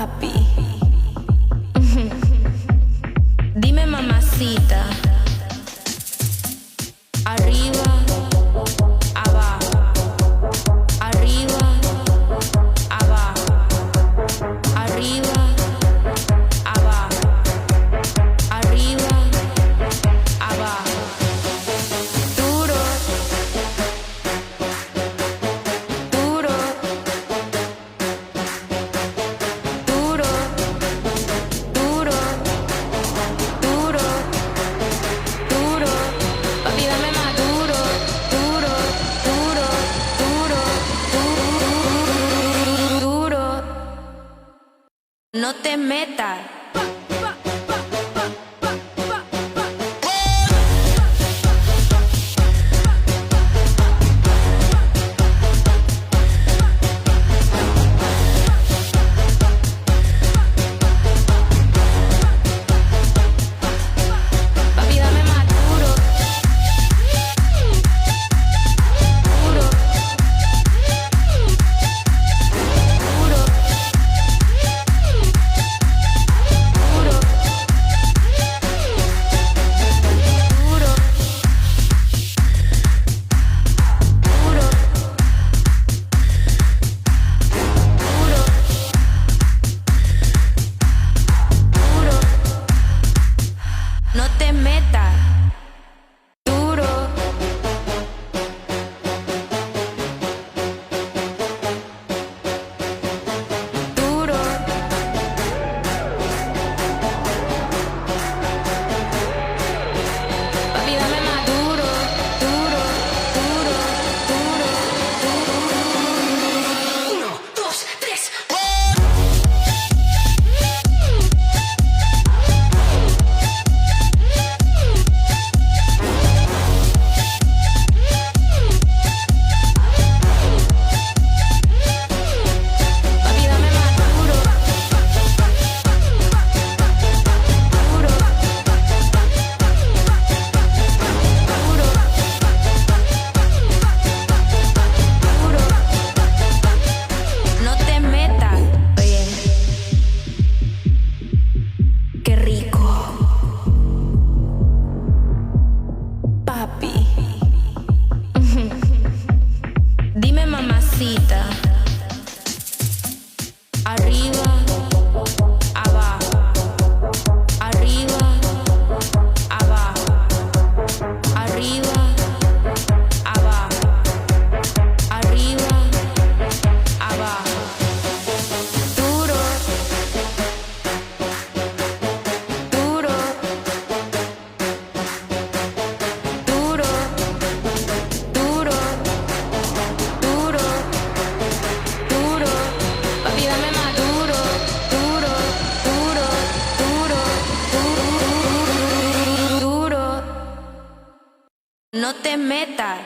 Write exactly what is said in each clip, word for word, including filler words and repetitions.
Papi. Dime mamacita. Arriba, abajo. Arriba, abajo. Arriba, abajo. Arriba, abajo. Duro, duro. Duro, duro, duro, duro. Papi, dame más duro, duro, duro, duro, duro. No te metas. Papi, dame más duro. Duro. Duro. Duro. Duro. Duro. Duro. Duro. No te metas. Duro. Duro. Papi, dame más duro, duro, duro, duro, duro. Uno, dos, tres. Papi, dame más duro. Duro. Duro. Duro. No te metas. Oye. Qué rico. Papi. Dime mamacita. Arriba, abajo. Arriba, abajo. Arriba, abajo. Arriba, abajo. Duro. Duro. Duro, duro, duro, duro. Papi, dame más duro, duro, duro, duro, duro. No te metas.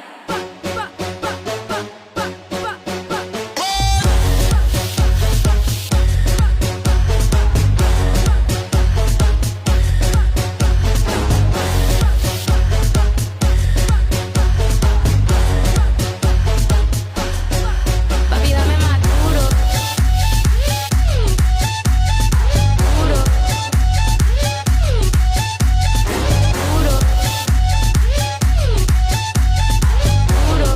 Papi, dame más duro. Duro. Duro. Duro. Duro.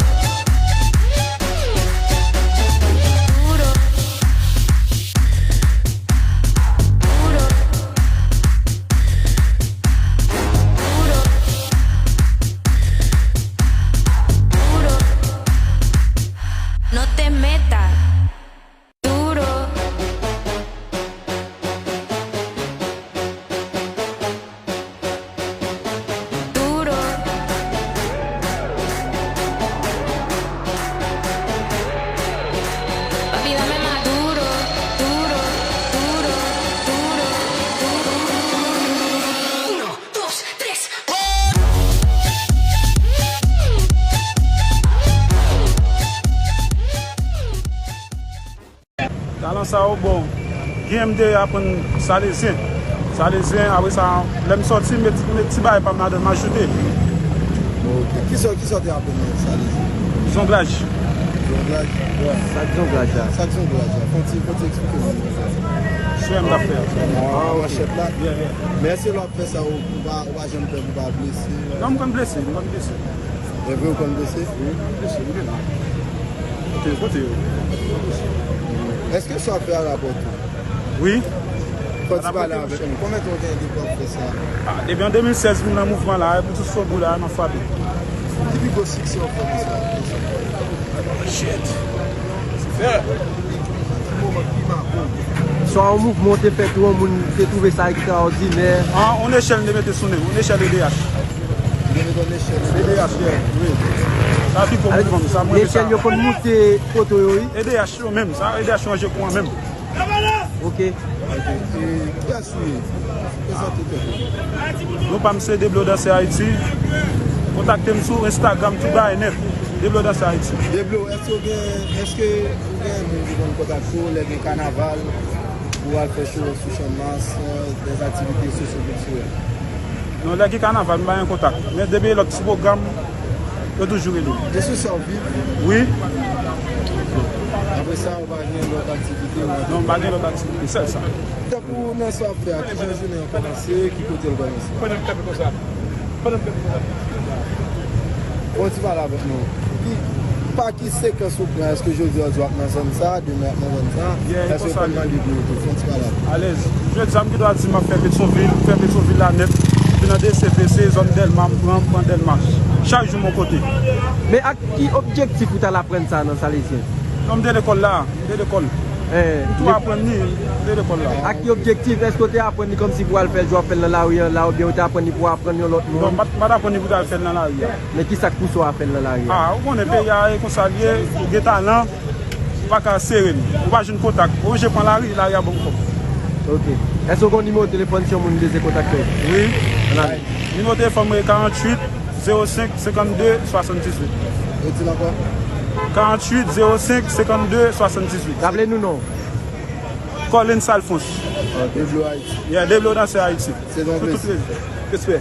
Duro. Duro. Duro. No te metas. Duro. Duro. Papi, dame más duro, duro, duro, duro, duro. Uno, dos, tres. Talan sa yo, bon, gen m te aprann Salezyen. Salezyen, apre sa, lè m sòti, m met, m met ti bagay pa m ladan, m ajoute. Ok. Kisa, kisa w te aprann nan Salezyen? Zonglaj. Zonglaj? Sa k zonglaj la? Sa k zonglaj la? Fò w ti, fò w ti eksplike m sa. M t ap fè. Ah, manchèt la. Yeah, yeah. Men èske lè w ap fè sa, ou, ou pa, ou pa janm pè pou w pa blese? Non, m konn blese, m konn blese. E vre ou konn blese? Wi, m konn blese, m gen. Kote, kote yo? Èske sa w ap fè a rapò tou? Wi. Fò ti pale avèk nou. Konbyen tan w gen depi w ap fè sa? Ah, depi an de mil sèz, m nan mouvman la, epi jis o bout la, m ap frape. Ki pi gwo siksè w fè konsa? Shit. Ki moman ki make w? Swa yon mouvman w te fè tou, yon moun te twouve sa ekstraòdinè. Ah, yon nechèl m te mete sou men m, yon nechèl E D H. Ou te mete yon nechèl? E D H, yeah, wi. Sa pi gwo mouvman m, sa mwen renmen sa. Nechèl yo konn moute poto yo, wi. E D H yo menm, sa E D H yo ranje kou an menm. Ok. Ok. E, kiyès ou ye? Prezante tèt ou. Non pa m se Deblo Dansè Ayiti. Kontakte m sou Instagram, tout bagay nèt. Deblo Dansè Ayiti. Deblo, èske w gen, èske ou gen moun ki konn kontakte w lè gen kanaval, pou w al fè show sou Channmas, euh, des activités socio-culturelles? Non, lè gen kanaval, m pa gen kontak. Men depi lòt ti pwogram, yo toujou rele m. E sou sa w viv? Wi. Apre sa, ou pa gen lòt aktivite? Non, m pa gen lòt aktivite, sèl sa. Tankou nan sa w ap fè a, kijan jounen an kòmanse, ki kote l kòmanse? Fè yon ti pale avèk nou. Ki, pa ki sekans ou pran? Èske jodi a w di w ap nan zòn sa, demen w ap nan zòn sa? Yeah, èske w konn nan liv nou tou? Fè yon ti pale avèk nou. Alèz. Jodi a, m gen dwa di m ap fè Petyonvil, m fè Petyonvil la nèt. Epi nan D C P, se zòn Dèlma, m pran, m pran Dèlma. Chak jou m yon kote. Men ak ki objektif ou t al aprann sa nan Salezyen? Non, m te lekòl la, m te lekòl. Eh, m tou aprann li, m te lekòl la. Ak ki objektif? Èske w te aprann li kòmsi pou w al fè l, jan w ap fè l nan lari a la, oubyen w te aprann li pou w aprann yon lòt moun? Non, m pa t, m pa t aprann li pou w al fè l nan lari a. Men ki sa k pouse w a fè l nan lari a? Ah, ou konnen peyi a e konsa l ye, ou gen talan, ou pa ka sere l. Ou pa jwenn kontak, ou oblije pran lari, lari a ban w kòb. Ok. Èske w gen yon nimewo telefòn si yon moun bezwen kontakte w? Wi. Ann ale. Nimewo telefòn mwen se karanntuit, zewo senk, senkannde, swasanndizuit. Redi l ankò. Karanntuit, zewo senk, senkannde, swasanndizuit. Raple nou non. Collins Alphonse. Ok. Deblo Ayiti. Yeah, Deblo Dansè Ayiti. Se yon plezi. Respè.